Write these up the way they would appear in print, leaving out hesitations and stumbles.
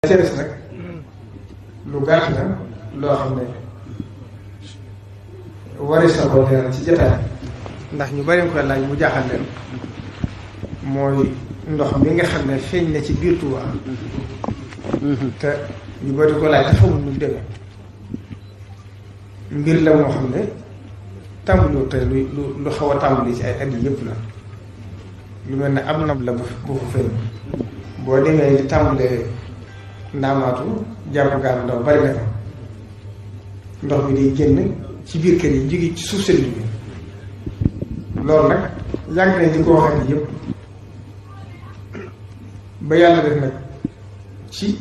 ceres nag lu gàtt la loo xam ne waris na ko leeral ci jotaay ndax ñu bari koy laaj mu jaaxal leen mooy ndox mi nga xam ne feeñ na ci biir Touba te ñu bari ko laaj te xamul nu mu demee mbir la moo xam ne tàmbaliwul tey lu xaw a tàmbali ci ay at yi yëpp la lu mel ne am nab la bu fa feeñ boo demee di tàmbalee ndaamaatu jàpp gaal ndaw bari na fa ndox mi day génn ci biir kër yi jóge ci suuf seen bi loolu nag yàgg nañ di ko wax ak yëpp ba yàlla def nag ci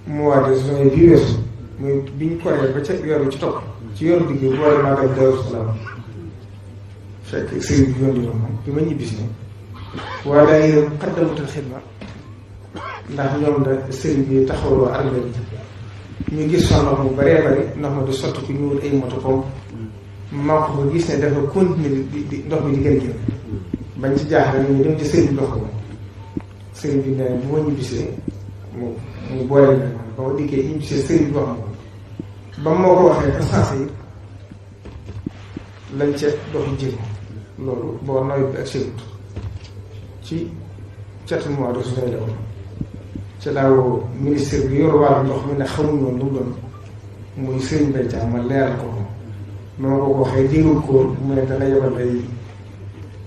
mois de juin bii weesu muy biñ koree ba ca yoru ci topp ci yoru digg boole maa dem Daaru Salaam fekk sëriñ bi yoon moom bi ma ñibbisi ne waaye daa yërëm Muqaddamatul Xidma ndax ñoom da sëriñ bi taxawloo armée bi ñu gis fa ndox mu baree bari ndox ma du sotti ku ñu wut ay moto pompe maa ko gis ne dafa continuer di ndox mi di gën a génn bañ ci jaaxle ñu dem ci sëriñ bi ndox ko sëriñ bi ne bu ma ñibbisee mu boole na ba ma dikkee ñibbisee sëriñ bi wax ma ba moo ko waxee te sensé yi lañ ca doxi jéego loolu boo nawet bi ak sëriñ ci catu mois de juin la woon ci laaw ministre bi yor wàllu ndox mi ne xamuñu woon lu mu doon muy sëriñ Mbaye Thiam ma leeral ko ma ko waxee déggul ko mu ne dana yebal ay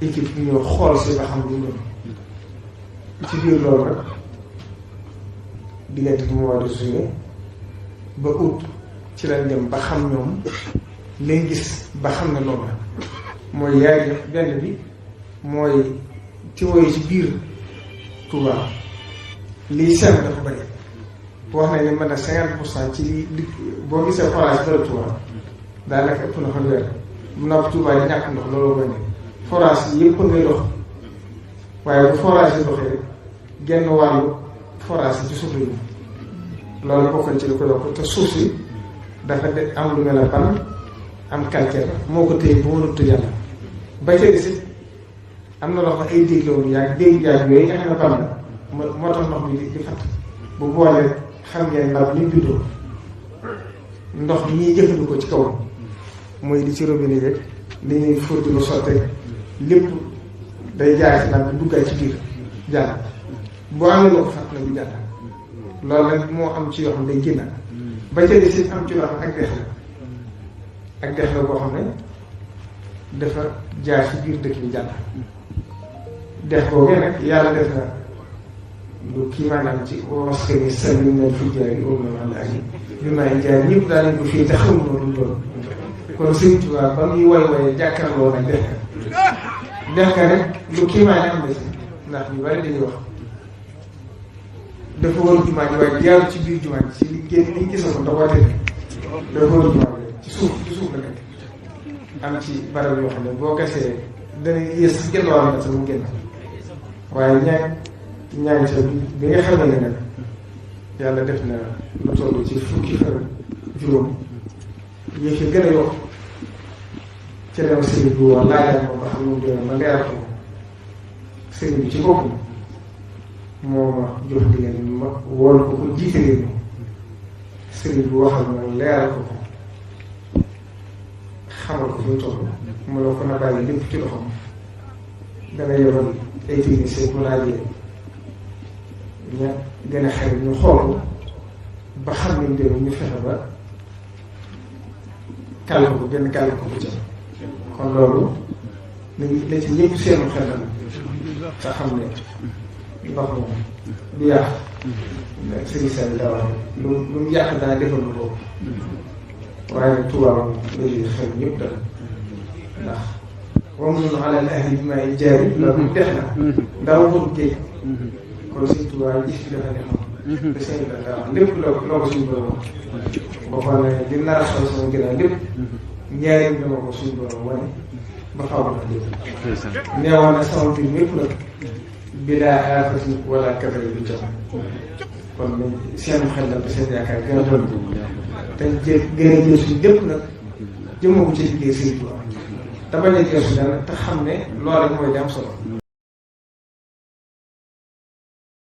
équipe ñoo xool si ba xam lu mu doon ci biir loolu rek diggante mois de juillet ba août ci lañ dem ba xam ñoom lañ gis ba xam ne loolu la mooy yaay def benn bi mooy tiwo yi ci biir Touba lii seen dafa bëri wax nañ ne mën na 50% ci li boo gisee forage bëri Touba daanaka ëpp na fanweer mun naa ko Touba di ñàkk ndox loolu mooy ne forage yi yëpp ngay dox waaye bu forage yi doxee rek genn wàllu forage yi ci suuf yi loolu bokkoon ci li ko yokk te suuf si dafa de am lu mel ne ban am calcaire moo ko téye bu mënut yàlla ba ca des am na loo xam ay dégg la woon yaa dégg jaag yooyu nga xam ne ban la moo tax ndox mi di fatt bu boolee xam ngeen ndaw ni bindoo ndox mi ñuy jëfandikoo ci kaw mooy li ci robinet rek li ñuy fóot di ko sottee lépp day jaar ci nag duggaay ci biir jàll boo amee loo ko fatt na bu jàll loolu nag moo am ci yoo xam ne day génn ba ca des it am ci loo xam ak dex la ak dex la boo xam ne dafa jaar ci biir dëkk bi jàll dex boogee nag yàlla def na lu kii maanaam ci waskani sali nel fu jaari na ak bi may jaar ñëpp daa nañ ko fii te xamuñu lu doon kon Sëriñ Tuubaa ba muy woy jàkkaarloo nag dex ka rek lu kii maanaam am na si ndax ñu bari dañuy wax dafa war jumaa ji waaye jaaru ci biir jumaa ji ci li génn liñ gisoon ndox waatee dafa war jumaa ji ci suuf la nekk am ci barab yoo xam ne boo gasee dana yées genn wàll na sax mu génn waaye ñaari sa bi nga xam ne nag yàlla def na lu toll ci fukki fan juróom yéeg yi gën a yokk ci dem sëriñ bi wax laajal moom ba xam ne mu demee ma leeral ko sëriñ bi ci boppam moo ma jox digal ma wool ko ko jiite réew mi sëriñ bi waxal ma leeral ko ko xamal ko fi mu toll mu ne ko na bàyyi lépp ci loxoom dana yoroon ay technicien bu laajee ña gën a xarit ñu xool ko ba xam ne mbir ñu fexe ba kàll ko gën kàll ko bu jëm kon loolu la ci ñëpp seenu xel la te xam ne ndox moom du yàq sëriñ Sall daa wax lu mu yàq daa defal lu boobu waaye Touba moom léegi xel ñëpp dal ndax wamnun alal ahli bi maa'in jaari loolu def na ndax waxul géej kon Sëriñ Tuubaa gis bi dafa nekkoon te sëñ bi daa wax lépp loo ko suñu borom boo xam ne di nar a xaw sama gënaaw lépp njaarim dama ko suñu borom wane ba xaw na lépp neewoon na sama mbir mépp nag bilaa aafatin wala kabari bi jot kon seen xel la seen yaakaar gën a doon te gën a jël suñu lépp nag jëmmoo ko ci liggéey Sëriñ Tuubaa te bañ a geesu dara te xam ne loolu rek mooy di am solo